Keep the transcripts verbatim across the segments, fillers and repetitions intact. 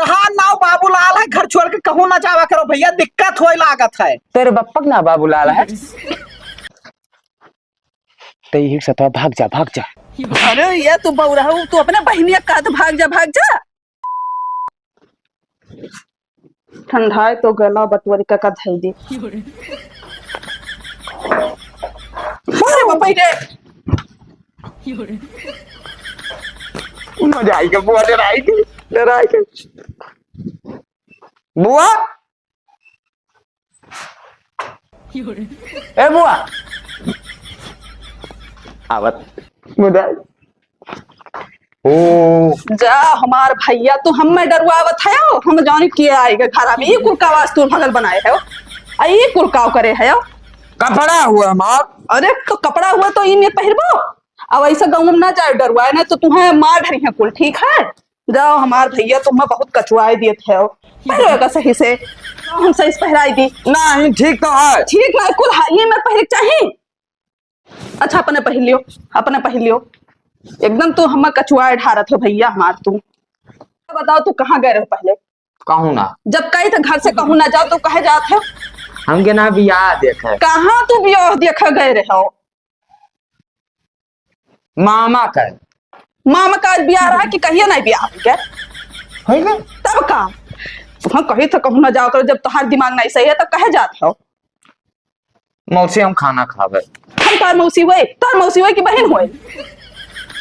हाँ, नाव बाबूलाल है, घर छोड़ के कहूँ ना जावा करो भइया, दिक्कत होए लागत है। तेरे बप्पक ना बाबूलाल है। तई ही सतवा, भाग जा, भाग जा। अरे ये तू बौरहू, तू अपने बहिनिया का कहत भाग जा, भाग जा। ठंडाए तो गला बटवरिका का धई दे। अरे बाप रे। मजा आई के बुआ, डराई के, डराई के। बुआ, ए बुआ, आवत। मजा आई। ओ। जा हमार भइया, तू हम्मे डरवावत है, हम जानी के आएगा घर में, ई कुल का वास्तु भगल बनाए है, आ ई कुल का करे है। कपड़ा हुआ हमार। अरे तो कपड़ा हुआ तो ई में पहिरबो, अब ऐसा गाँव में ना जाए डरवाए, ना तो तुम्हें मार डरी है कुल, ठीक है? जाओ, हमार भइया तुम्हें बहुत कचुआए दिए थे, पहिरो एका सही से, हम सही से पहिराई दी। नहीं, ठीक तो है। ठीक ना, कुल हा-, ये मत पहिरे के चाही। अच्छा, अपने पहिर लियो, अपने पहिर लियो। एकदम तू हमें कचुआए ढारत हो भइया हमार तू। बताओ, तू कहाँ गए रहे पहले? कहूँ ना। जब कही थे घर से कहूँ ना जाओ, तो कहे जात हो? हमके ना बियाह देखे। कहाँ तू बियाह देखे गए रहे हो? मामा का। मामा का आज बियाह रहा कि कहिए नहीं बियाह हो गया? हो गया। तब का? हाँ, कही तो कहूँ ना जाओ करो, जब तोहार दिमाग नहीं सही है, तब कहे जात हो? मौसी, हम खाना खावे। हम तार मौसी हुए, तार मौसी हुए कि बहन हुए?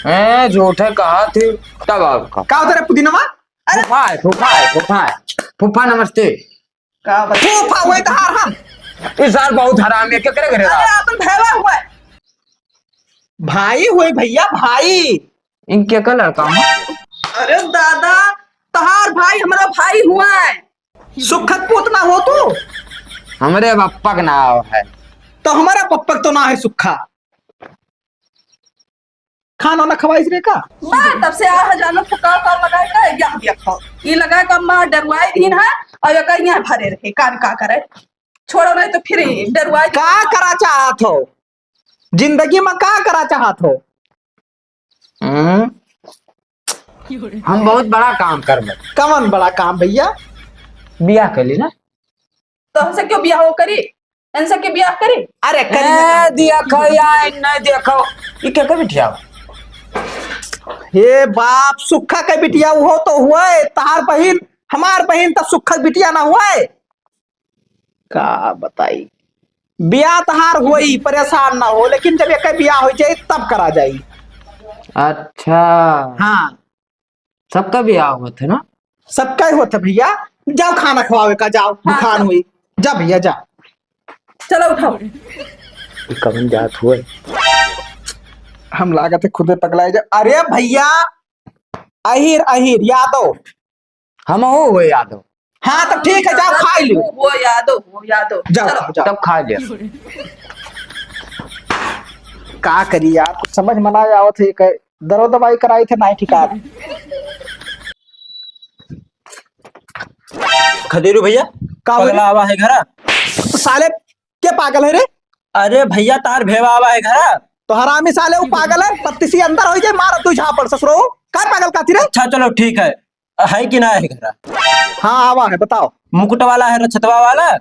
ए, झूठे कहा थी, तब आपका। का होता रे पुदीनवा? अरे फूफा है, फूफा है, फूफा है। फूफा नमस्ते। का बता? फूफा हुए तहार हम। इस साल बहुत हरामी है, केकरे घरे अरे रहा? अपन भैया हुए। भाई हुए भैया, भाई। इनके का लड़का हूँ? अरे दादा, तहार भाई हमारा भाई हुआ है। सुखत पूत ना हो तू? हमरे पप्पा के नाव है। तो हमारा पप्पा के तो ना है सुखा। खाना ना खवाइस रे का? बा, तब से आह जानो फुकाव का लगाए का, या दिया खाओ। ई लगाए का माँ डरवाए दिन है, और ये का यहाँ भरे रहे, कान का करे। छोड़ो नहीं तो फिर डरवाए। का करा चाहत हो? जिंदगी में का करा चाहत हो? हम्म? हम बहुत बड़ा काम करबे। कवन बड़ा काम भैया? बियाह कर ली ना। तो हमसे क्यों बियाह वो करी? इनसे के बियाह करी? अरे करी ना। ए, दिया खो या नहीं दिया खो। ई के के बिटिया? हे बाप, सुखा के बिटिया वो तो हुए, तहार बहिन, हमार बहिन तो सुखा के बिटिया ना हुए। का बताई, बियाह तहार होई, परेशान ना हो, लेकिन जब एके बियाह हो जाई तब करा जाई। अच्छा। हाँ। सबका बियाह होत है ना? सबका ही होत है भैया। जाओ खाना खवावे का, जाओ, हाँ, भुखान चल। हुई। जा भैया जा। चलो उठाओ। ई कवन जात हुए? हम लागत है खुदे पगलाए जा। अरे भैया, अहिर, अहिर, यादव। हम हो हुए यादव। हाँ, तो ठीक है, जाओ, खा लो। वो यादव, वो यादव। जाओ, चलो। जाओ। तब खा लिया। का करी यार, कुछ समझ में ना आवत है, कहे, दरो दवाई कराई थे, ना ही ठिकान। खदेरू भैया, का हो पगला रे? आवा है घरा? तो साले, के पागल है रे? अरे भैया, तार भेवा आवा है घरा। तो हरामी साले, वो पागल है, बत्तीसी अंदर हो जाए, मार तू झापड़ ससुरो। का पागल काती रे? अच्छा, चलो, ठीक है। है कि ना है घरा? हाँ, आवा है, बताओ। मुकुट वाला है, रछतवा वाला?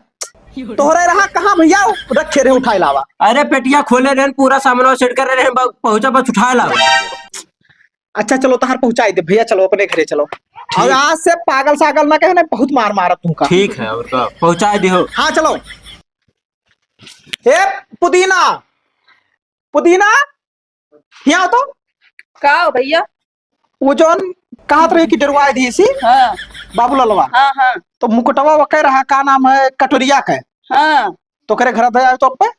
तोहरे रहा कहाँ भैया? रखे रहे, उठाए लावा। अरे, पेटिया खोले रहे, पूरा सामान सेट कर रहे हैं, ब-, पहुँचा बस उठाए लावा। अच्छा, चलो, तहार पहुँचाई दे भैया, चलो अपने घरे चलो। ठीक। और आज से पागल सागल ना कहे ना, बहुत मार मारत तुमका। ठीक है, और का, पहुँचाए दियो। हाँ, चलो। ए, पुदीना, पुदीना, हियाँ आओ तो। का हो भैया? वो जौन कहत रहे कि डरवाए दिए सी, हाँ। बाबू ललवा। हाँ, हाँ। तो मुकुटवा वो कह रहा, का नाम है, कटोरिया के। हाँ। तो करे घर दे आए तो अब पे?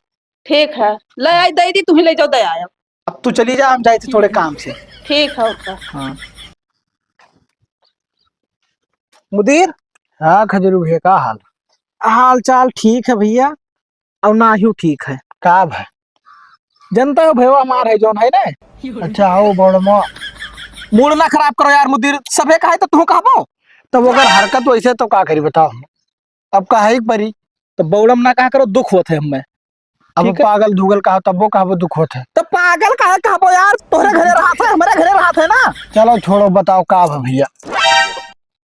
ठीक है, ले आई दे दी, तू ही ले जाओ, दे आयो। अब तू चली जा, हम जाए थे थोड़े काम से। ठीक है, ओके। हाँ। मुदीर। हाँ खजरू भैया, का हाल? हाल चाल ठीक है भैया, और ना ही ठीक है। का भाई? जनता हो भैया हमार है जौन है ना। अच्छा हो बौड़मा। मूड ना खराब करो यार मुदीर, सभे कहे तो तू कहबो। तब अगर हरकत वैसे तो का करी बताओ? अब कहे ही परी, तो बौड़म ना कहा करो, दुख होत है हमें। अब ठीक है। पागल धुगल कहा तब्बो कहबो दुख होत है। तो पागल काहे कहबो यार, तोहरे घरे रहा था, हमारे घरे रहा था ना। चलो छोड़ो, बताओ का भा भैया?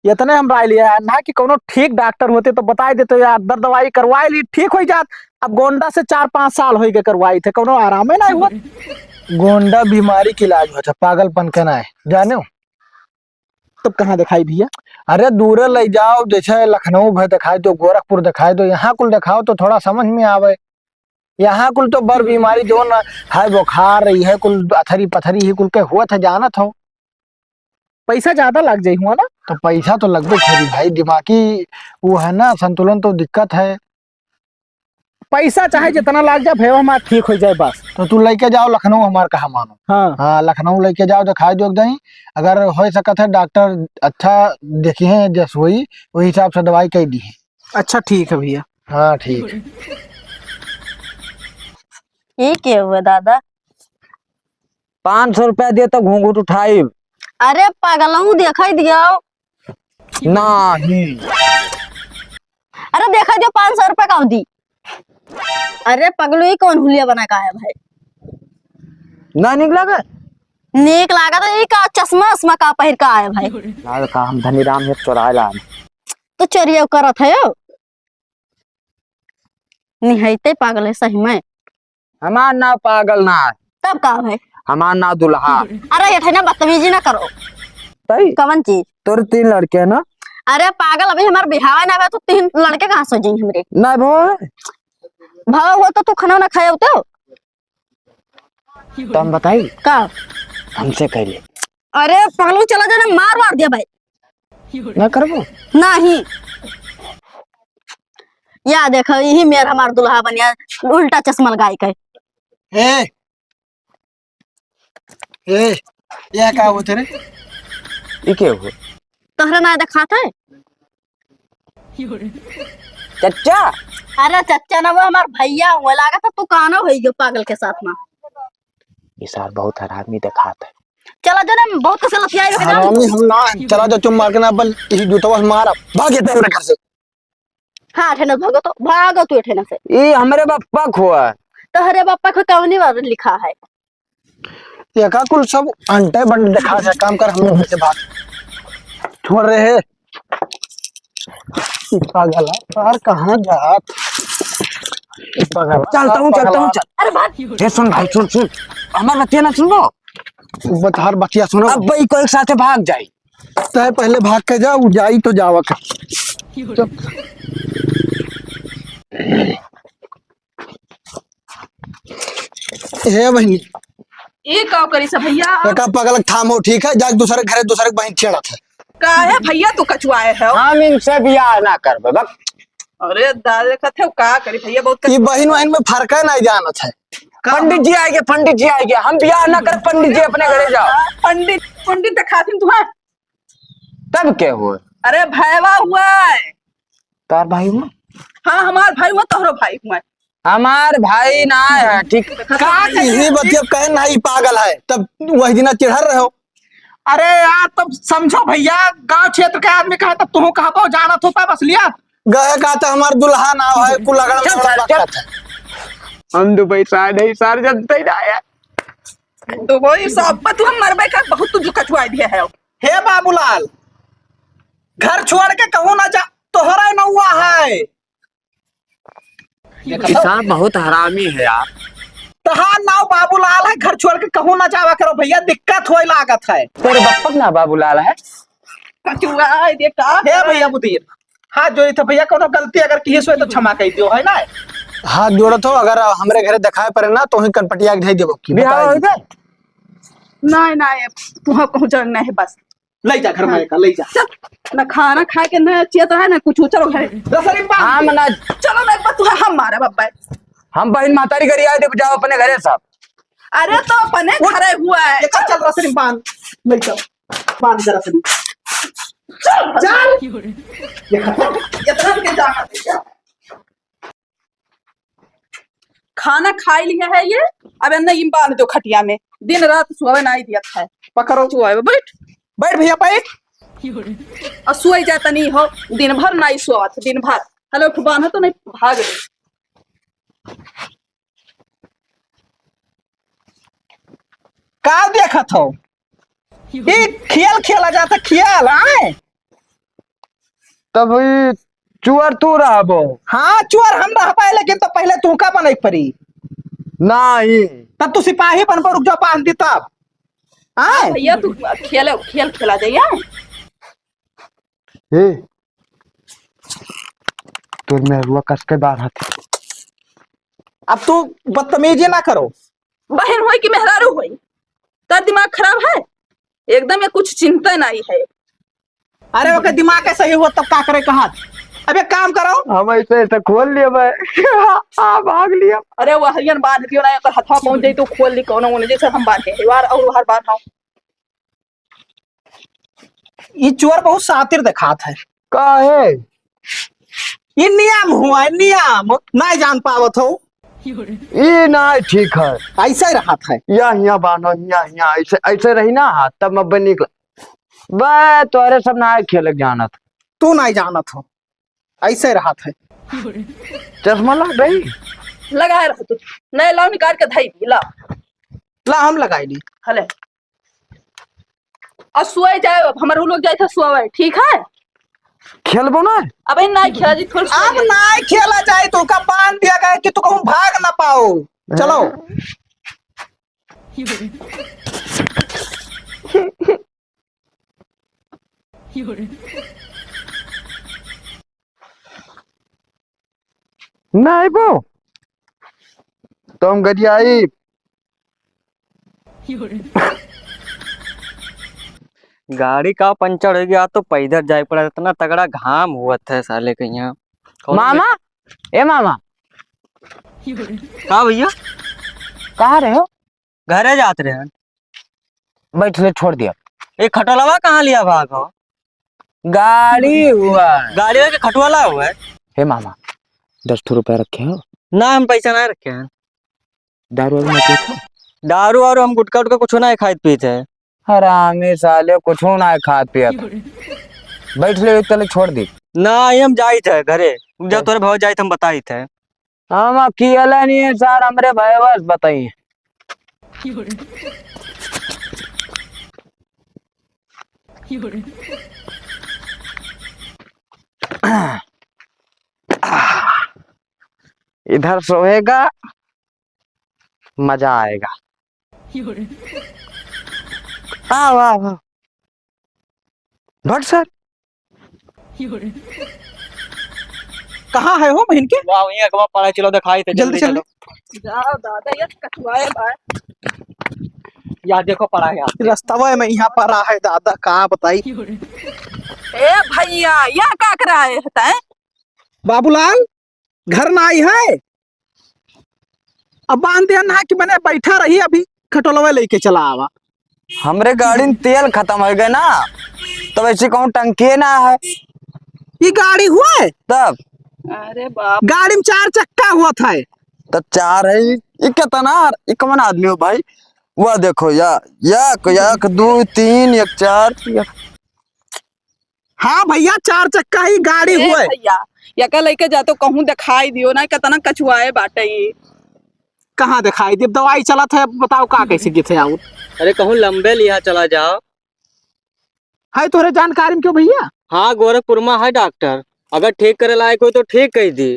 इतने हम राय लिया यार, ना कि कौनो ठीक डॉक्टर होते तो बताइ देते यार, दर दवाई करवाइ ली, ठीक होइ जात। अब गोंडा से चार पाँच साल होइ गए करवाई थे, कौनो आरामे नाहीं हुआ। गोंडा बीमारी के इलाज होत है, पागलपन के नाहीं, जाने हो? तब कहाँ देखाई भइया? अरे दूरे लइ जाओ, जैसे लखनऊ भर देखाइ दो, गोरखपुर देखाइ दो, यहाँ कुल देखाओ तो थोड़ा समझ में आवे। यहाँ कुल तो बड़ बीमारी जौन है, बुखार, इहे कुल अथरी पथरी, इहे कुल के हुआ था, जानत हो। पैसा ज्यादा लाग जाइ हुआ ना? तो पैसा तो लगबे करी भाई, दिमागी वो है ना, संतुलन तो दिक्कत है। पैसा चाहे जितना लाग जाए भैया, हमार ठीक होइ जाए बस। तो तू लइके जाओ लखनऊ, हमार कहा मानो। हाँ। हाँ, लखनऊ लइके जाओ, देखाइ दो एकदम। अगर होइ सकत है डॉक्टर अच्छा देखिहैं, जस होई, वही हिसाब से दवाई कइ दिहैं। अच्छा, ठीक है भैया। हाँ, ठीक है। ई के हुआ दादा? पाँच सौ रुपया दे तो घूंघट उठाइब। अरे पगलऊ, देखाइ दियो। नाहीं। अरे देखाइ दियो, पाँच सौ रुपया का दी। अरे पगलू, ई कौन हुलिया बना का है भाई? ना निक लगे? निक लागा तो ई का चश्मा उश्मा का पहिर का है भाई? लाल का हम धनीराम है, चोराए ला। तो चोरिया करत है यो। निहायते पागल है सही में। हमार नाव पागल ना है। तब का है? हमार नाव दुल्हा। अरे ये ठे ना बदतमीजी ना करो। तई? कवन चीज? तोरे तीन लड़के हैं ना? अरे पागल, अभी हमार बिहावा ना हुआ तो तीन लड़के कहाँ से जाई हमरे? ना भो। भाव हुआ तो तू खाना ना खाए होते हो? तो हम बताई? का? हमसे कह ले। अरे पागल, चला जाना, मार मार दिया भाई। ना करबो? नहीं। या देखो, यही मेर हमार दुल्हा बनिया, उल्टा चश्मा लगाई के। ए, ए, यह का होते रे? ई के हो? तोहरा ना देखात है? चच्चा? अरे चच्चा ना, वो हमार भैया हुआ, लागत है तू काना होइ गयो पागल के साथ में। ये सार बहुत हरामी देखात है। चला जो ना, बहुत कसे लतियाई हो ना। हरामी हम ना, चला जो चुप मार के ना, बल यही जूतवा से मारा, भाग ये तेरे घर से। हाँ, ठेना भागो तो, भागो तू ठेना से। ई हमरे बप्पा क हुआ। तोहरे बप्पा क कौनी बार लिखा है? ये का कुल सब अंटे बंटे देखा से काम कर, हम लोग से बात छोड़ रहे हैं। ई पागल है, यार कहाँ जात? ई पागल है, चलता हूँ, पागल चलता हूँ, है। चल। अरे भाग। ए, सुन भाई, सुन, सुन। हमार बतिया ना सुनबो? बता, हर बतिया सुनो। अब भाई कोई साथे भाग जाई। तय पहले भाग के जा, उ जाई तो जावा के। चुप। हे बहिनी। ई का करी सब भैया? एका पगलक थाम हो, ठीक है? जाके दूसरे घरे दूसरे बहिन छेड़त है। काहे भैया तू कचुआए है? हम इनसे बियाह ना करबे, बक। अरे दादा, देखत है का करी भैया, बहुत ई कचुआए बहिन है। वहिन में फर्क है, नहीं जानत है। का? पंडित जी आएंगे, पंडित जी आएंगे, हम बियाह ना कर, पंडित जी अपने घरे जाओ। पंडित, पंडित दिखाती तुम्हें। तब के हुए? अरे भैवा हुआ है। तार भाई हुआ? हाँ, हमार भाई हुआ, तोहरो भाई हुआ। हमार भाई ना है, ठीक? का यही बतिया कहे ना, ई पागल है, तब वही दिना चिढ़र रहे हो। अरे यार, तब समझो भैया, गांव क्षेत्र के आदमी कहे, तब तुहू कहा तो जानत होता, बस लिया। गए का तो हमार दुल्हा ना है, कुल अगड़ चल, मगड़ चल, चल। बकत है। हम दुबई सार नहीं, सार जनते ही ना है। दुबई सार पर तू हम मरबे का, बहुत तू कचुआ दिया है। हे बाबूलाल, घर छोड़ के कहूँ ना जा, तोहरा नौआ है। ई सार बहुत हरामी है यार। तहार नाव बाबूलाल है, घर छोड़ के कहूँ ना जावा करो भैया, दिक्कत होए लागत है। तेरे बप्पक ना बाबूलाल है। कचुआ है, ये का हे है? भैया मुदीर, हाथ जोड़ी थे भैया, कोनो गलती अगर किए सोए तो क्षमा कर दियो, है ना? हाथ जोड़त हो, अगर हमरे घरे दिखाए पड़े ना, तो ही कनपटिया के धई देबो की, बिहाव बताई। होई गए? नहीं, नहीं, तुहा कहूँ जरूर नहीं है, बस। ले जा घर में हाँ। का, ले जा। चल, ना खाना खाए के ना चियत रहे, ना कुछ, चलो घरे। रसरी बांध हम दे। ना चलो ना, एक बार तुहा हम मारे बब्बा। हम बहिन महतारी करी आए थे, जाओ अपने घरे सब। अरे तो अपने उठ। घरे हुआ है। ये चल, चल रसरी बांध, ले चल, बांध दे रसरी। चल, चल। ये खत्म। इतना के जा। खाना खाई लिया है ये, अब एन्ने इम बांध दो खटिया में, दिन रात सोवे नाई दियत है। पकड़ो। सोवे, बैठ, बैठ भैया, बैठ। और सोई जा तनी हो, दिन भर नाई सोवत, दिन भर। हेलो, उठ, बांधो तो नहीं, भाग दे। का देखत हो? ई खेल खेला जाता, खेल, आए? तब ई चुअर तू रहबो। हाँ, चुअर हम रहबे, लेकिन तो पहिले तू का बने परी। नहीं। तब तू सिपाही बनबो, रुक जाओ, बांध दी तब। हाँ? भैया, तू खेल, खेल खेला जाइए। ए, तोर मेहरुआ कस के बार हाथ। अब तू बदतमीजी ना करो। बहन होई कि मेहरारू होई, तेरा दिमाग खराब है एकदम, या कुछ चिंता नहीं है। अरे, ओके दिमाग के सही हो तब का करे कहा? अब एक काम करो। हम ऐसे, ऐसे खोल लिए भाई। आ, भाग लिया। अरे, वहरियन बांध दियो ना, अगर हथवा पहुंच जाई तो खोल ली, कौनो उन्हें जैसे हम बांधे हैं, यार, और बाहर बांध आओ। ई चोर बहुत शातिर देखात है। का है? ई नियम हुआ है, नियम। नहीं जान पावत हो? ई नहीं ठीक है। ऐसे ही रहत है। या हियाँ बान्हो, हियाँ, हियाँ, ऐसे, ऐसे रही ना हाथ, तब मैं निकल। बे, तोरे सब ना खेल जानत। तू नहीं जानत हो, ऐसे रहत है। चश्मा ला भाई। लगा रह तू। नहीं, लाओ, निकाल के धई दी, ला। ला, हम लगाई ली। हले। और सोए जाए, अब हमारे लोग जाए थे सोए, ठीक है? खेलबो ना? अबे ना खेला जी, थोड़ी अब सोए। ना खेला जाए, तो का बांध दिया गया कि तू कहूँ भाग ना पाओ। चलो। हाँ। नहीं बो, तुम गरियाई। गाड़ी का पंचर हो गया तो पैदल जाए पड़ा, इतना तगड़ा घाम हुआ था साले के यहाँ। कौन मामा, ए मामा। का भैया? कहाँ रहे हो? घरे जात रहे हैं। बैठ ले, छोड़ दिया। ए, खटोलवा कहाँ लिया भाग हो? गाड़ी हुआ। गाड़ी हुआ कि खटोला हुआ है? हे मामा, दस ठो रुपया रखे हो? ना, हम पैसा ना रखे हैं। दारू वारू ना पीते हो? दारू वारू हम गुटखा उटखा कुछ ना खाइत पीत है। हरामी साले, कुछ ना खात पियत। बैठ ले, एक तले छोड़ दी। ना, हम जाइत है घरे। जब तोरे भाव जाइत, हम बताइत है। हम अकेला नहीं है सर, हमरे भाई बस बताइए। इधर सोएगा, मजा आएगा। आओ, आओ, आओ। भट सर। कहाँ है हो बहिन के? वाह, वहीं अगवा पड़ा है, चलो दिखाई थे, जल्दी जल्दी चलो। चलो। जा दादा, ये कछुआए बा। या देखो पड़ा है यहाँ। रस्तवा में यहाँ पड़ा है दादा, का बताई। ए भैया, या का कर रहा है तैं? बाबूलाल, घर ना आई है? अब बांध दिया ना कि मने बैठा रही, अभी खटोलवा लेके चला आवा। हमरे गाड़ी में तेल खतम होइ गए ना, तब ऐसे कहूँ टंकी ना है। ये गाड़ी हुआ है? तब? अरे बाप। गाड़ी में चार चक्का हुआ था। तो चार है, ये, ये कितना, ये कौन आदमी हो भाई? वह देखो या, या, एक, दो, तीन, एक, चार, एक। हाँ भैया, चार चक्का ही गाड़ी ए हुए। भैया, यका लइके जा तो कहूँ देखाई दियो ना, कितना कछुआए बाटे ई। कहाँ देखाई दियो? दवाई चलत है, बताओ का कैसे गिथे आउर? अरे कहूँ लंबे लिहा चला जाओ। है तोहरे जानकारी में क्यों भैया? हाँ, गोरखपुर में है डॉक्टर, अगर ठीक करे लायक हो तो ठीक कह दी।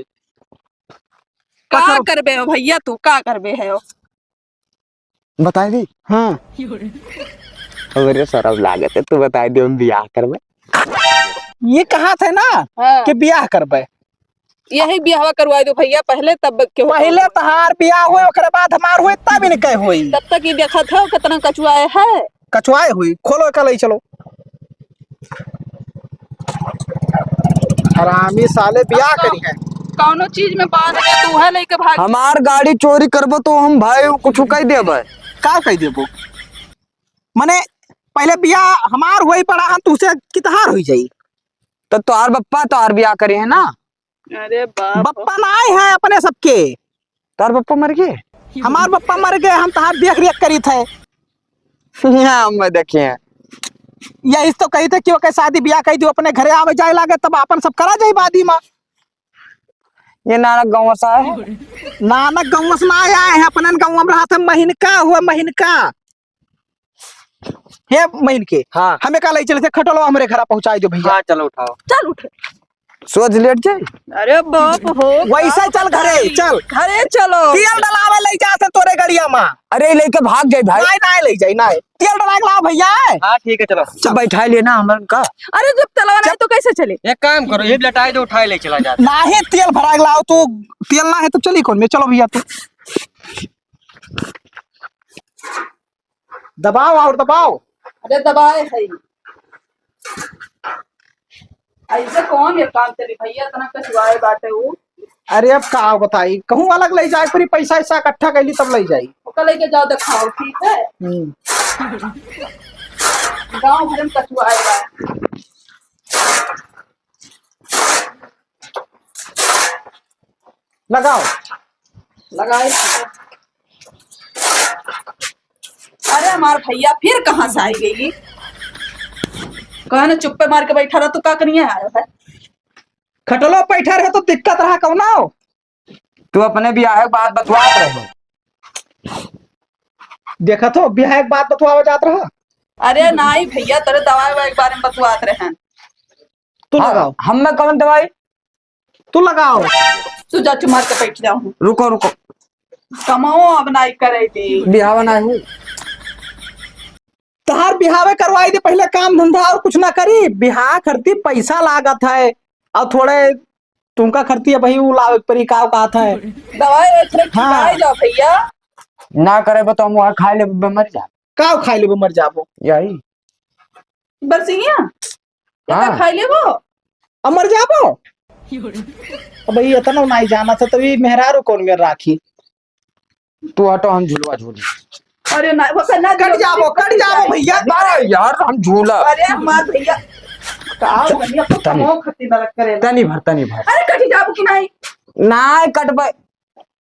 का का करो? करबे हो भैया, तू का करबे है हो? बताई दी? हाँ। अरे सरम लागत है, तू बताई दे, हम बियाह करबे। ये कहा थे ना हाँ। कि बियाह करबे। यही बियाहवा करवाई दो भैया, पहले तब के हो। पहले तहार बियाह होई, ओकरे बाद हमार होई, तब इनके होई। तब तक ये देखत हो कितना कचुआए है। कचुआए होई, खोलो एका लई चलो। हरामी साले बियाह करी है। कौनो चीज में बांध के तू है लेके भाग। हमार गाड़ी चोरी करबो तो हम भाई कुछ कह देबे। का कह देबो? मने पहले बियाह हमार होई पड़ा, हम तुझसे कितहार होई जाई। तो तोहार बप्पा तोहार बियाह करे है ना? अरे बाप। बप्पा ना आए हैं अपने सबके। तोहार बप्पा मर गए? हमार बप्पा मर गए, हम तहार देख रेख करी थे। हाँ, मैं देखे हैं। यही तो कही थे कि ओके शादी बियाह कही दियो, अपने घरे आवे जाए लागे, तब अपन सब करा जाए बादी मा। ये नानक गाँव सा है। नानक गाँव से ना आए हैं, अपनन गाँव में रहा था, महीन का हुआ, महीन का। हे महीन के, हाँ। हमें का लई चले थे खटोलवा हमरे घरा पहुँचाई दो भैया। हाँ, चलो उठाओ। चल उठ। सोच लेट जाई। अरे बाप हो, वैसे का चल घरे, बताई? चल। घरे चलो। तेल डलावे लई जात है तोरे गड़िया मा। अरे, लेके भाग जाई भाई। नाहीं, नाहीं लई जाई, नाहीं। तेल डला के लाओ भैया। हाँ, ठीक है, चलो। चल, बैठाई लेना हमन का। अरे, जब तेलवा नाहीं तो कैसे चले? एक काम करो, ये लटाई दो, उठाई ले चला जा। नाहीं, तेल भरा के लाओ तू। तेल ना है तो चली कौन में? चलो भैया तू। दबाओ और दबाओ। अरे दबाए है। ऐसे कौन एक काम चली भैया, इतना कचुआए बाटे वो। अरे अब का बताई, कहूँ अलग लई जाए, पूरी पैसा ऐसा इकट्ठा कैली तब लई जाई। ओकर लेके जाओ दिखाओ, ठीक है? हम्म। गाँव भर में कचुआए बा। लगाओ। लगाए। अरे हमार भैया फिर कहाँ से आई गई? कहा ना चुप्पे मार के बैठा रहा, तू का करिए आयो है? खटलो बैठा रहे तो दिक्कत रहा कौनो? तू अपने बियाह के बात बतवात रहे। देखत हो, बियाह के बात बतवावे जात रहा। अरे नाहीं भैया, तेरे दवाई ववाई के बारे में बतवात रहे। तू हाँ, लगाओ। हम में कौन दवाई? तू लगाओ। तू जा, चुमार के बैठ जाओ। रुको, रुको। कमाओ अब नाहीं करे दी। बिहावा नाहीं हुई। तहार बिहावे करवाई दे, पहले काम धंधा और कुछ ना करी। बिहाव करती पैसा लागत है, और थोड़े तुमका करती है भाई, वो लावे परी का कहत है। दवाई एक ठे हाँ। खिलाए जाओ भैया। ना करे बा तो हम वहाँ खाए ले मर जा। का खाए ले मर जाबो? यही। बरसिंगिया? हाँ। खाई लेबो? अब मर जाबो? अब ये इतना नाहीं जाना था, तभी मेहरारू कौन मेर राखी? तू हटो, हम झुलवा झूली। अरे ना, वो करना कट जाबो, कट जाबो भैया। ना यार, हम झूला। अरे हमार भैया। का भैया, तो तनी। कमो खत्ती नरक करे। तनी भर, तनी भर। अरे कट जाबो कि नाहीं? नाहीं कटबे।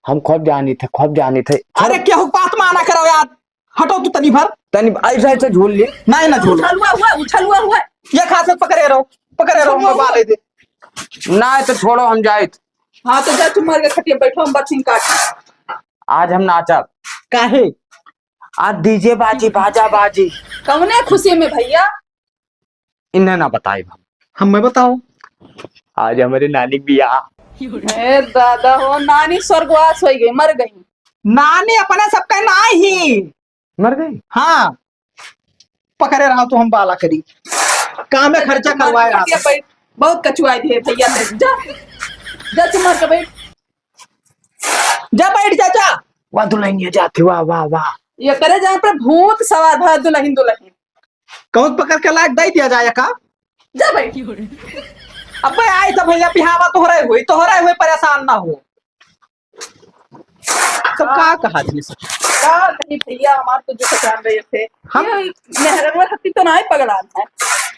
हम खूब जानी थे, खूब जानी थे। अरे केहू बात माना करो यार। हटो तू तनी भर। तनी ऐसे, ऐसे झूल ले। नाहीं ना झूल। उछलुआ हुआ, उछलुआ हुआ। ये खास में पकड़े रहो, पकड़े रहो, उछलुआ हुआ। मोबाइल दे। नाहीं तो छोड़ो, हम जाइत। हाँ तो जा, तू मर के खटिया बैठो, हम बचिन काट। आज हम नाचब। काहे? आज डीजे बाजी, बाजा बाजी। कौने खुशी में भैया? इन्हें ना बताई हम। हमें बताओ। आज हमरे नानी के बियाह। ए दादा हो, नानी स्वर्गवास होइ गई, मर गई। नानी अपने सबके नाहीं। मर गई? हाँ। पकड़े रहो तो हम बाला करी। काम में खर्चा करवाए रहो। बैठ, बहुत कचुआई दिए भैया से। जा, जा तू मर के बैठ। जा बैठ जा, जा। वाह दुल्हनिया जाती, वाह, वाह, वाह। ये करे जहाँ पे भूत सवार भा दुल्हन, दुल्हन। कहूँ पकड़ के लायक दे दिया जाए का? जा बैठ। अबे आई तो भैया बिहावा तोहरे हुई, तोहरे हुई, परेशान ना हो। सब का कहा थी सब? का कही भैया, हमार तो जो जान रहे थे। हम ये मेहररुआ हत्ती तो नाहीं पगलान है।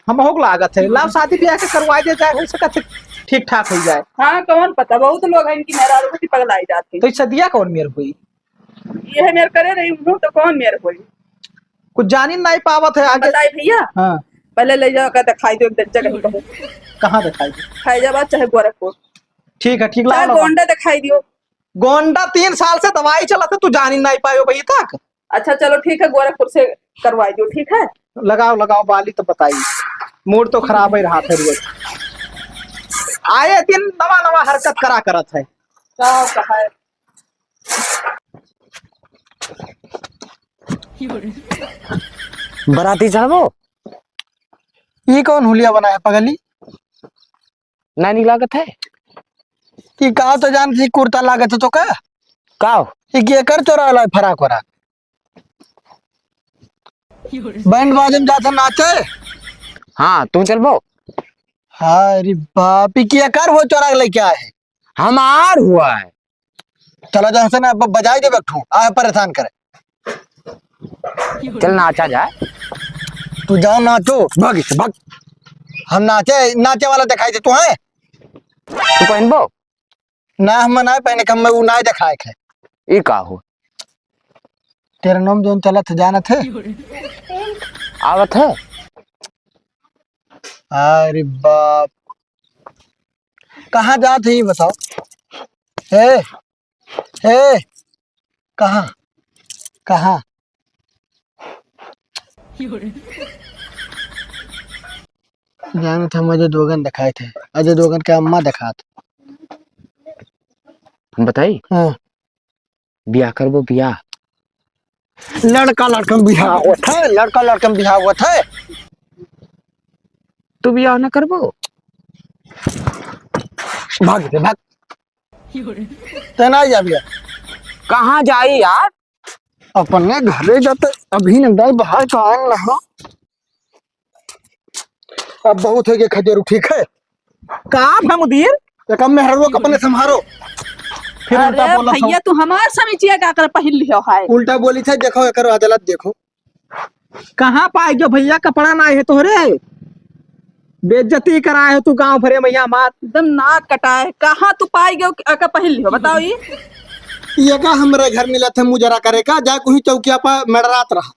हम होक लागत है, लाओ शादी ब्याह के करवा दे जाए, हो सकत है ठीक ठाक हो जाए। हाँ, कौन पता, बहुत लोग हैं इनकी मेहरारू की पगलाई जाती। तो ये सदिया कौन मेर हुई? ये है मेर करे रही हूँ तो कौन मेर हुई? कुछ जानी नाहीं पावत है आगे। बताई भैया। हाँ। पहले ले जाओ, का दिखाई दो एक जगह कहूँ। कहाँ दिखाई दो? फैजाबाद चाहे गोरखपुर। ठीक है, ठीक, चाहे लाओ, लाओ। गोंडा दिखाई दियो। गोंडा तीन साल से दवाई चलत है, तू जानी नाहीं पायो अभी तक। अच्छा चलो ठीक है, गोरखपुर से करवाई दियो, ठीक है? लगाओ, लगाओ बाली तो बताई। मूड तो खराब ही रहा था रोज। आए दिन नवा नवा हरकत करा करत है। का कहा है? बराती चढ़बो? ई कौन हुलिया बना है पगली? नानी लागत है। ई का तो जान थी कुर्ता लागत है तो का? का हो? ई के कर चोरा वाला है फराक वराक? बैंड बाजे में जात है नाचे? हाँ, तू चलबो? हाँ, अरे बाप, ई के कर वो चोरा के लेके आए है? हमार हुआ है। चला जा से ना, ब-, बजाई दे बैठू, आ परेशान करे। चल नाचा जाए। तू जाओ नाचो। भाग इससे, भाग। हम नाचे, नाचे वाला दिखाई दे तू है। तू पहनबो? ना, हम ना पहने, हम वो ना दिखाए खे। ई का हो? तेरा नाम जोन चलत है, जानत है? आवत है। अरे बाप, कहाँ जात है ये बताओ? ए, ए, कहाँ, कहाँ? जानत है, मुझे दोगन देखाइत है, अजय दोगन के अम्मा देखात। हम बताई? हाँ। बियाह करबो, बियाह। लड़का लड़का में बियाह होत है, लड़का लड़का में बियाह होत है। तू बियाह ना करबो? भाग दे, भाग। ते ना जा बियाह। कहाँ जाई यार? अपने घरे जाते, अभी न दाई बाहर का आन ना हो। अब बहुत हो गया खदेरू, ठीक है? का भा मुदीर? एक मेहररुआ के अपने संभारो। फिर उल्टा अरे बोला भैया, तू हमार समीचिया का कर पहिन लियो है। उल्टा बोली थे, देखो एकर अदालत देखो। कहाँ पाए गयो भैया, कपड़ा ना है तोहरे, बेइज्जती कराए हो तू गांव भरे में हमार। एकदम नाक कटाए, कहाँ तू पाए गयो का पहिन लियो, बताओ ई। ये का हमरे घर मिला थे मुजरा करे का, जा कोई चौकिया पर मेड़रात रहा।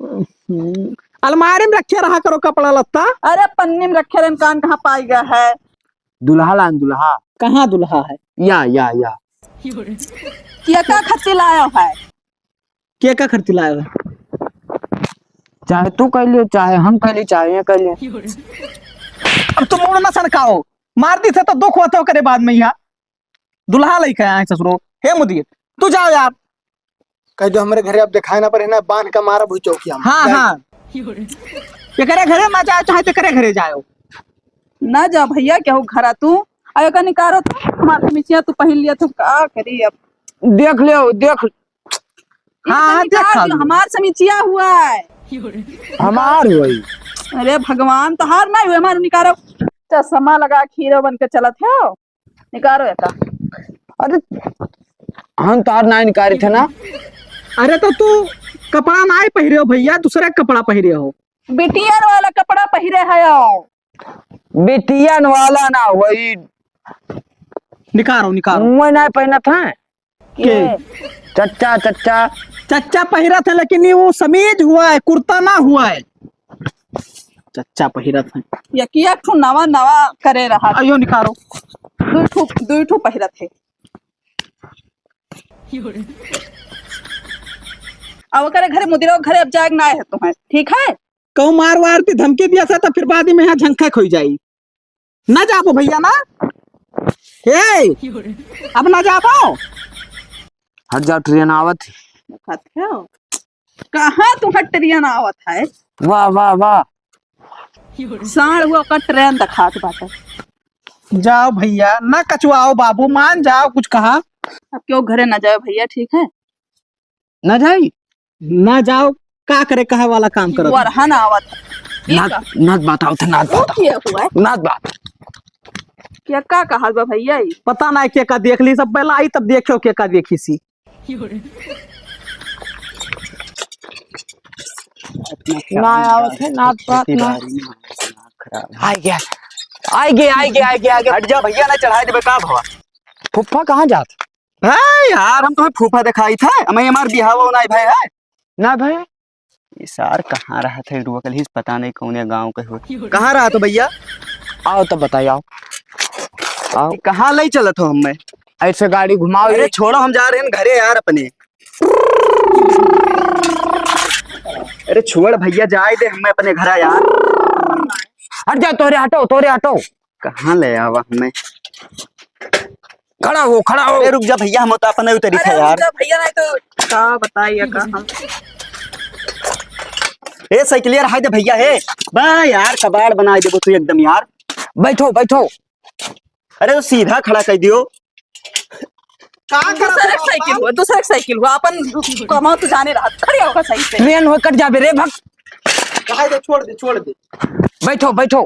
हम्म, अलमारी में रखे रहा करो कपड़ा लत्ता। अरे पन्नी में रखे रहन, कान कहाँ पाई गया है? दुल्हा लान दुल्हा। कहाँ दुल्हा है? या, या, या। के का खत्ती लायो है? के का खत्ती लायो है? चाहे तू कह लियो, चाहे हम कह ली, चाहे ये कह लियो। अब तुम मुड़ ना सनकाओ, मार दी थे तो दुख होता करे बाद में यहाँ। दुल्हा लइके आए ससुरो। हे मुदीर, तू जाओ यार। कह दो हमरे घरे अब दिखाए ना पड़े ना, बांध के मारब हुई चौकिया में। हाँ, जाए। हाँ। एकरे घरे ना जाओ, चाहे तेकरे घरे जाओ। ना जाओ भैया, केहू घरा तू। आ एका निकारो तो, हमार मिचिया तू पहिन लिया, तू का करी अब? देख ले, देख। हाँ, हाँ, निकाल देख लो। हमार समीचिया हुआ है। हमार हुई। अरे भगवान, तोहार ना हुए, हमार निकारो। चश्मा लगा के हीरो बन के चलत हो। निकारो एका। अरे, हम तोहार ना निकारी थे ना। अरे, तो तू कपड़ा ना ही पहिरे हो भैया, दूसरा कपड़ा पहिरे हो। बिटियन वाला कपड़ा पहिरे है हो। बिटियन वाला ना, वही निकारो, निकारो। मुँह ना पहनत है। के? चच्चा, चच्चा। चच्चा पहिरत है, लेकिन ये वो समीज हुआ है, कुर्ता ना हुआ है। चच्चा पहिरत है। ये किया ठो नवा, नवा करे रहा। अयो निकारो। दुई ठो, दुई ठो पहिरत है। अब ओकरे घरे, मुदिरो घरे अब जाए के ना है तुम्हें, ठीक है? कहूँ मार वार ती धमकी दिया सा, तो फिर बाद में यहाँ झंखा खोई जाई। ना जाबो भैया ना। हे, अब ना जाबो। हट जाओ, ट्रेन आवत है। देखत हो? कहाँ तुम्हार ट्रेन आवत है? वाह, वाह, वाह। साँढ़ हुआ का ट्रेन देखात बाटे। जाओ भैया, ना कचुआओ बाबू, मान जाओ कुछ कहा। अब क्यों घरे ना जाओ भैया, ठीक है? ना जाई? ना जाओ, का करे, कहे वाला काम करत है। वरहन आवत है। ये नात, का? नात बताओ थे, नात वो बताओ। किया हुआ है? नात बात। क्या का कहल बा भैया ई? पता ना के का देख ली, सब पहला आई तब देखो के का देखी सी। ना आवत है, नात बात ना। आ गया, आ गया, आ गया, आ गया। हट जा भैया, ना चढ़ाई देबे का भवा? फुफ्फा कहाँ जात? है यार, हम तुम्हें फूफा दिखाई थे, हमें हमार बिहाव होना है भाई, है ना भाई? ये सार कहाँ रहा थे, रुआ कल ही पता नहीं कौन गाँव के हो। कहाँ रहा तो भैया? आओ तो बताइए, आओ। आओ। कहाँ ले चलत हो हमें? ऐसे गाड़ी घुमाओ अरे ये। छोड़ो, हम जा रहे हैं घरे यार अपने। अरे छोड़ भैया, जाए दे हमें अपने घरा यार। हट जाओ, तोरे हटो, तोरे हटो। कहाँ ले आवा हमें? खड़ा हो, खड़ा हो। अरे रुक जा भैया, हम तो अपने उतरी अरे था रुक यार। जा भैया, नहीं तो का बताइए का हम। ए साइकिलिया रहा दे भैया, हे। बा यार, कबाड़ बनाए देबो तू एकदम यार। बैठो, बैठो। अरे तो सीधा खड़ा कर दियो। का करत दूसरे हो के साइकिल बाबू? हुआ, दूसरे के साइकिल हुआ, अपन कमाओ तो जाने रहा, खड़े होकर सही से। ट्रेन हो कट जाबे रे, भग। रहा दे, छोड़ दे, छोड़ दे। बैठो, बैठो।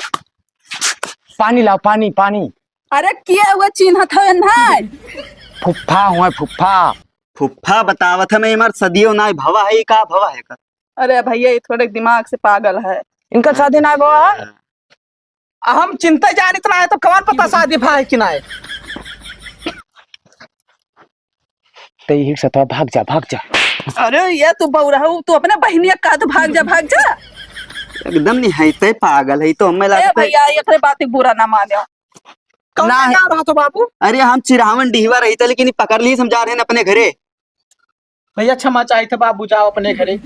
पानी लाओ, पानी, पानी। अरे किए हुए चिन्हत हवे नाय? फुफ्फा हुए, फुफ्फा। फुफ्फा बतावत है, मैं हमार सदियों नाय भवा है, ये का भवा है का? अरे भैया, ये थोड़े दिमाग से पागल है। इनका शादी नाय भवा है? हम चिन्हते जानित नाय तो कौन पता शादी भा है कि नाय? ते यही सतवा भाग जा, भाग जा। अरे ये तू बौरा हो, तू अपने बहिनिया का तो भाग जा, भाग जा। एकदम नहीं है, ते पागल है, तो हमें ए लगता है भैया, एकरे बात के बुरा ना माने। कौन ना है। जा रहा तो बाबू? अरे हम चिरावन डिहवा रही था, लेकिन ये पकड़ ली, हम जा रहे हैं अपने घरे। भैया क्षमा चाहित है बाबू, जाओ अपने घरे।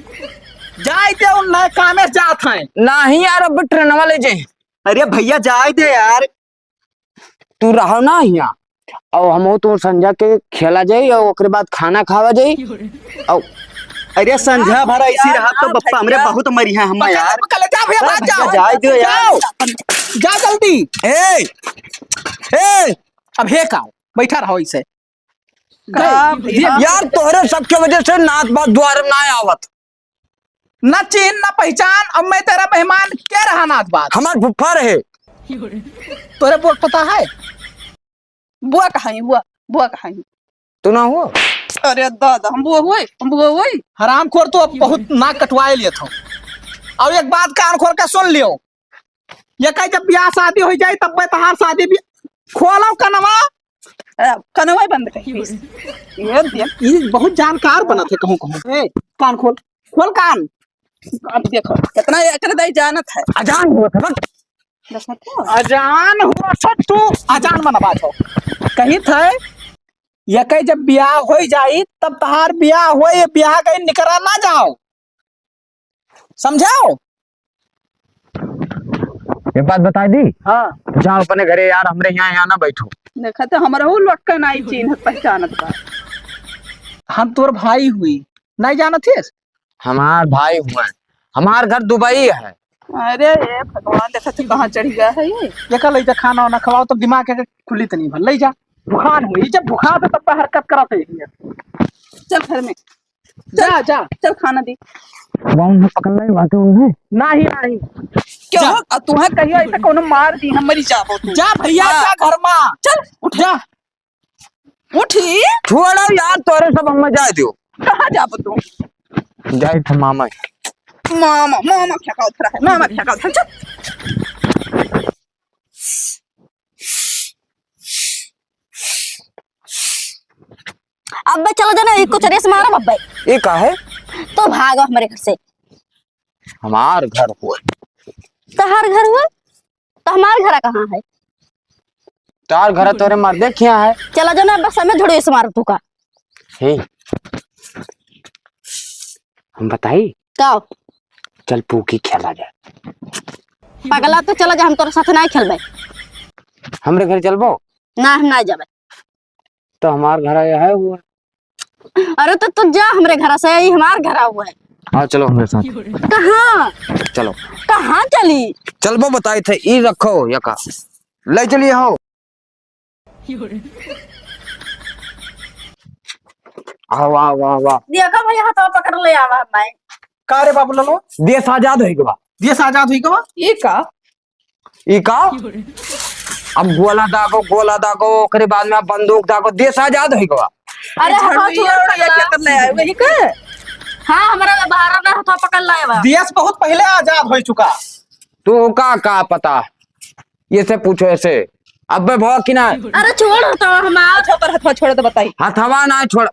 जाए दे, उन नए कामे से जात हैं। नहीं यार, अब ट्रेनवा ले जाए। अरे भइया, जाए दे यार। तू रहो ना हियाँ, अउ हमहू तू संझा के खेला जाई, अउ ओकरे बाद खाना खावा जाई। अउ अरे संझा भर ऐसी रहा तो बप्पा हमरे बहुत मरिहा हम यार। पकड़ ले, जा भइया, भाग भइया, जाओ। जाए दो यार। जाओ, जा जल्दी। ए, ए, अब हे का, बैठा रहो ऐसे। का भइया? यार, तोहरे सबके वजह से नात बात द्वार में ना आवत। ना चीन, ना पहचान, अब मैं तेरा मेहमान के रहा नात बात? हमार फुफ्फा रहे। तोरे बोल पता है? बुआ कहाँ है? बुआ, बुआ कहाँ है? तू ना हो? अरे दादा, हम बुआ हुए, हम बुआ हुए। हरामखोर, तो अब बहुत नाक कटवाए लिए था। अब एक बात कान खोल के सुन लियो, ये कहे जब ब्याह शादी हो जाए तब मैं तहार शादी भी खोलो कनवा। ए, कनवा बंद कर। ये देख, ये बहुत जानकार बनत है कहूँ कहूँ। ए, कान खोल, खोल कान। अब देखो, कितना एकर दाई जानत है। अजान हुआ था ना। देखो तो। अजान हुआ था, तू अजान मना बात हो। कही थे, ये कहे जब ब्याह हो जाई तब तहार ब्याह हो, ये ब्याह कहीं निकरा ना जाओ। समझाओ। एक बात बताई दी। हाँ। जाओ अपने घरे यार, हमरे यहाँ, यहाँ ना बैठो। देखा तो हमरहू लोटका नाई चीन्हत पहचानत बा। हम तोर भाई हुई, नाई जानत हिस? हमार भाई हुए, हमार घर दुबई है। अरे ए भगवान, देखा तो कहाँ चढ़ गया है ये। देखा, ले जा, खाना वाना खवाओ, तब दिमाग के खुली तो नहीं भर, ले जा। बुखार हुई, जब बुखार तो तब हरकत करत है ये। चल घर में। जा, चल, जा। चल खाना दी। वहाँ उन्हें पकड़ ले, वहाँ तो उन्हें। नाही, नाही। क्यों? जा। अब तुम्हें कहियो ऐसा कोनो मार दी, हम मरी जाबो तू। जा भइया, हाँ। जा घर मा। चल, उठ। जा। उठी। छोड़ो यार, तोरे सब हमें जाए दियो। कहाँ जाबो तू? जाए थे मामा। मामा, मामा क्या कहत रहा है? मामा क्या कहत रहा है? चल। अब्बे चलो जाना, एक कुछ रेस मारब अब्बे। ये का है? तो भागो हमरे घर से। हमार घर हुए। तहार घर हुए? तो हमार घर कहाँ है? तार घर तोरे मर्दे खिया है। चला जाना, बस हमें झड़ू से मार तू का। हे, हम बताई? का? चल पूकी खेला जाए। पगला तो चला जा, हम तोरे साथ ना खेलबे। हमरे घर चलबो? ना, हम ना जाबे। तो हमार घर आया है हुआ। अरे तो तू जा हमरे घर से, ई हमार घर हुआ है। हाँ, चलो हमरे साथ। कहाँ? चलो। कहाँ चली? चलबो बताई थे, ई रखो यका। ले चलिए हो। आवा, आवा, आवा। देखो भइया, हाथवा पकड़ ले आवा भाई। का रे बाबू लालो? देश आजाद होई गवा। देश आजाद होई गवा? ई का? ई का? अब गोला दागो, गोला दागो, ओकरे बाद में अब बंदूक दागो, देश आजाद होई गवा। अरे, ये हाँ, झड़ुइया छोड़ उड़िया पगला। क्या कर ले आए, वही का? हाँ, हमरा बाहर ना हाथवा पकड़ लाए बा। देश बहुत पहले आजाद हो चुका। तू का, का पता? ये से पूछो ऐसे। अबे भवा कि ना? अरे छोड़ तो हमार। अच्छा, पर हथवा छोड़ तो बताई। हथवा ना छोड़।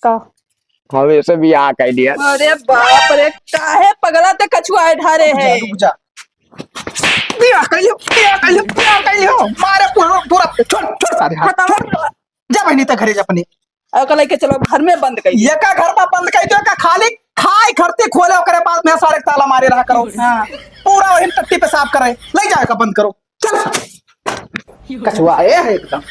का? हम ऐसे बियाह कर लिया। अरे बाप रे, काहे पगला ते कछुआ ढारे रुक जा, है? रुक जा। बियाह कर लियो, बियाह कर लियो, बियाह कर लियो। मारे पूरा, पूरा, छोड़, छोड़ सारे हाथ, हथवा छोड़। छोड़। जा बहनी, ते घरे जा अपने। ओका लेके चलो, घर में बंद कर दियो। एका घर में बंद कर दियो, एका खाली खाए खरती खोले, ओकरे बाद में सारे ताला मारे रहा करो। हाँ। पूरा वही टट्टी पेशाब करे, ले जाए का बंद करो। चल। कछुआ आए है एकदम।